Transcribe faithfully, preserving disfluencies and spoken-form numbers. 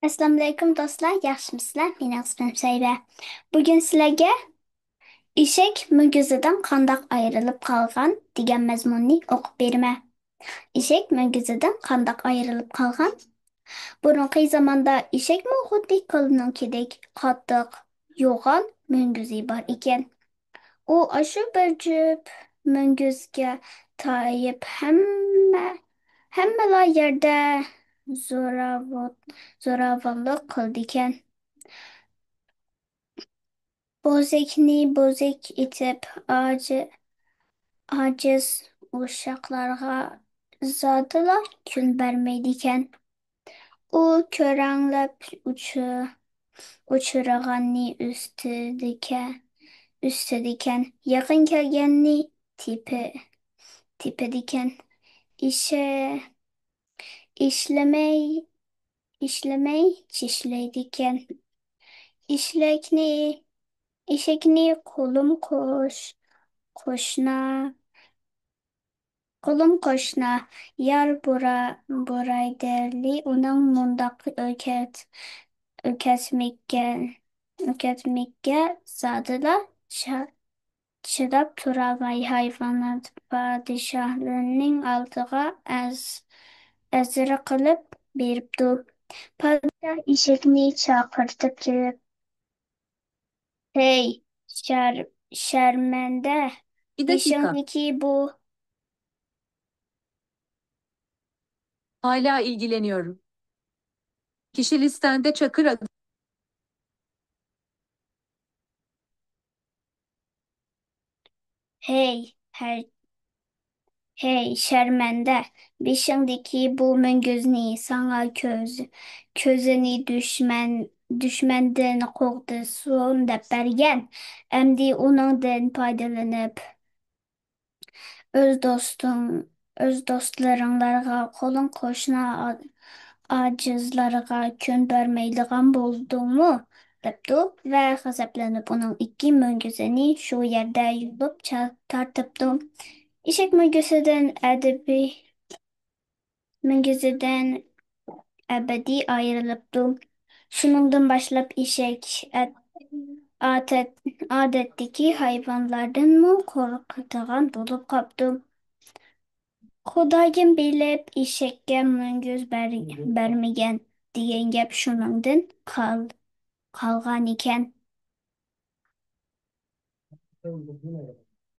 ئەسسالامۇئەلەيكۇم دوستلار، ياخشىمۇسىلەر؟ مېنىڭ ئىسمىم سەيبە. بۈگۈن سىلەرگە ئېشەك مۈڭگۈزىدىن قانداق ئايرىلىپ قالغان دېگەن مەزمۇننى ئوقۇپ بېرىمەن. ئېشەك مۈڭگۈزىدىن قانداق ئايرىلىپ قالغان؟ بۇرۇنقى زاماندا ئېشەكمۇ خۇددى كالىنىڭكىدەك قاتتىق، يوغان مۈڭگۈزى بار ئىكەن. ئۇ ئاشۇ بىر جۈپ مۈڭگۈزگە تايىپ ھەممە، ھەممىلا يەردە زوراۋۇت-، زوراۋانلىق قىلىدىكەن. بوزەكنى بوزەك ئېتىپ، ئاجى-، ئاجىز ئۇششاقلارغا زادىلا كۈن بەرمەيدىكەن. ئۇ كۆرەڭلەپ ئۇچۇ-، ئۇچۇرغاننى ئۈستىدىكە-، ئۈستىدىكەن، يېقىن كەلگەننى تېپى-، تېپىدىكەن. ئىشە-، ئىشلىمەي، ئىشلىمەي چىشلەيدىكەن. ئىشلەكنى، ئېشەكنى قولۇم قوش-، قوشنا، قولۇم قوشنا يار بۇرا-، بۇرايدەرلى ئۇنىڭ مۇنداق ئۆكەت-، ئۆكەتمىككە، ئۆكەتمىككە زادىلا چا-، چىداپ تۇرالماي، ھايۋانات پادىشاھلىرىنىڭ ئالدىغا ئەز-، ئەزرە قىلىپ بېرىپتۇ. پادىشاھ ئېشەكنى چاقىرتىپ كېلىپ، ھەي، شەر-، شەرمەندە، بېشىڭدىكى بۇ Hala ilgileniyorum. Kişi listende Çakır adı. ھەي، ھەي، ھەي، شەرمەندە، بېشىڭدىكى بۇ مۈڭگۈزنى ساڭا كۆز-، كۆزىنى دۈشمەن، دۈشمەندىن قوغدىسۇن دەپ بەرگەن. ئەمدى ئۇنىڭدىن پايدىلىنىپ، ئۆز دوستۇڭ، ئۆز دوستلىرىڭلارغا، قولۇڭ قوشنا ئا-، ئاجىزلارغا كۈن بەرمەيدىغان بولدۇڭمۇ؟ دەپتۇ ۋە غەزەپلىنىپ ئۇنىڭ ئىككى مۈڭگۈزىنى شۇ يەردە يۇلۇپ چا-، تارتىپتۇ. ئېشەك مۈڭگۈزىدىن ئەدىبىي مۈڭگۈزىدىن ئەبەدىي ئايرىلىپتۇ. شۇنىڭدىن باشلاپ ئېشەك ئەت-، ئادەت-، ئادەتتىكى ھايۋانلاردىنمۇ قورقىدىغان بولۇپ قاپتۇ. خۇدايىم بىلىپ ئېشەككە مۈڭگۈز بەر-، بەرمىگەن دېگەن گەپ شۇنىڭدىن قال-، قالغانىكەن.